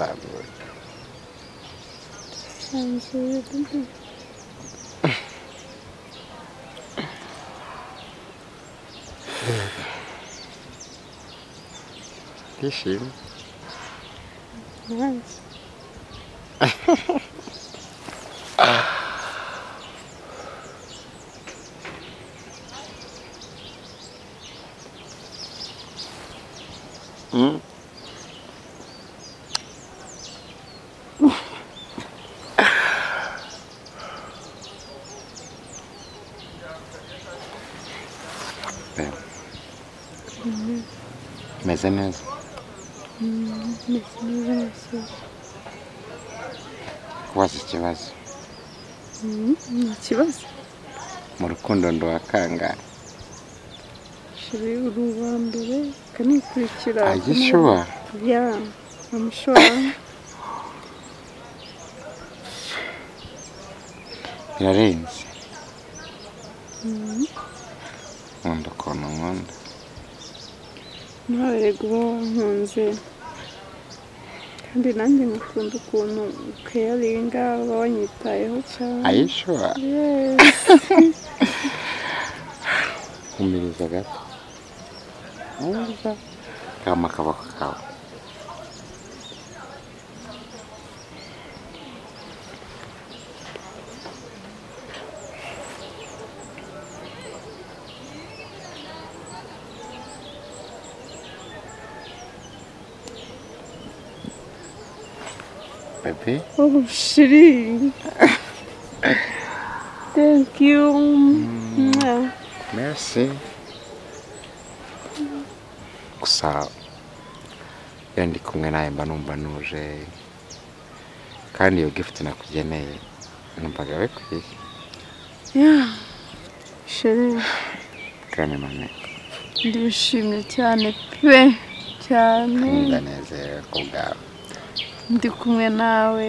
Twisanzuye. Sanzuye baby. Ndishimye. Nice. Meze neza. Meze neza neza. Kubaza ikibazo. Nta kibazo. Mu rukundo ndwakanga. Shiri uri uwa mbere kanikurikira. Are you sure? Yeah, I'm sure. Birarenze. Nkunda ukuntu nkunda. Nawe rega uba wankunze kandi nanjye ngukunda ukuntu ukeyaringa uba wanyitayeho cyane. Are you sure? Yes. Humiriza gato. Humiriza. Kama akaboko kawe. Baby. Oh, chérie. Thank you. Merci. Gusa iyo ndi kumwe nawe mba numva nuje kandi iyo gift nakugeneye numvaga bikwiye. Yeah. Chérie. Karame mame. Ndishimye cyane pe cyane. Ndanezerewe ku bwawe. Ndi kumwe nawe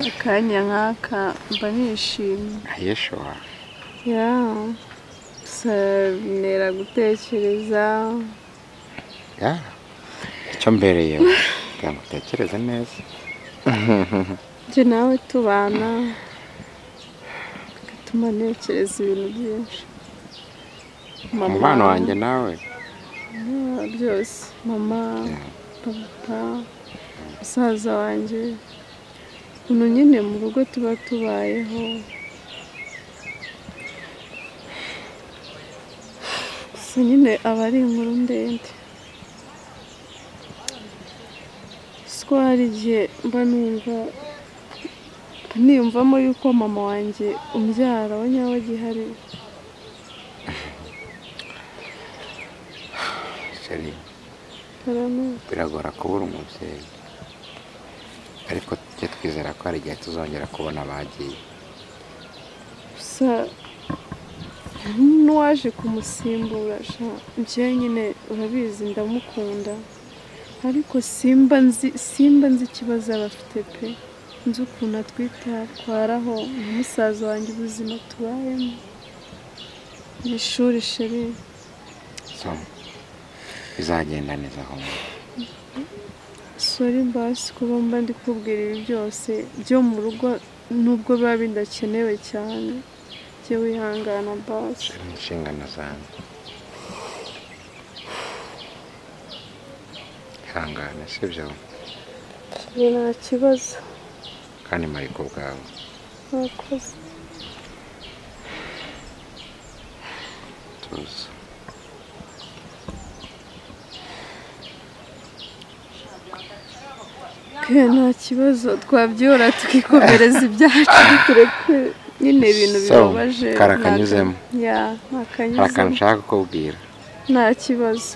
akanya nk'aka mba nishimye. Are you sure? Yeah. Gusa bintera gutekereza. Yeah. Icyo mbereyeho kugira ngo utekereze neza. Njye nawe tubana bigatuma ntekereza ibintu byinshi. Umubano wanjye nawe? Byose. Mama, papa, musaza wanjye, ukuntu nyine mu rugo tuba tubayeho. Gusa nyine aba ari inkuru ndende. Siko hari igihe mba numva niyumvamo yuko mama wanjye umbyara wa nyawe agihari. Chérie, biragora kubura umubyeyi ariko tujye twizera ko hari igihe tuzongera kubona abagiye. Gusa n'uwaje kumusimbura njye nyine urabizi ndamukunda ariko simba nzi ikibazo aba afite pe. Nzi ukuntu atwitwaraho na musaza wanjye ubuzima tubayemo. Iri shuri chérie. So bizagenda neza aho. Sorry basi kuba mba ndi kubwira ibi byose byo mu rugo nubwo biba bidakenewe cyane. Jye wihangana basi. Inshingano zanjye. Ihangane sibyo? Nta kibazo. Kandi mari ku bwawe. Murakoze. Tuza. Nta kibazo twabyora tukikomereza ibyacu tureke nyine ibintu bibabaje. Karakanyuzemo. Yeah, Hari akantu nshaka kukubwira. Nta kibazo.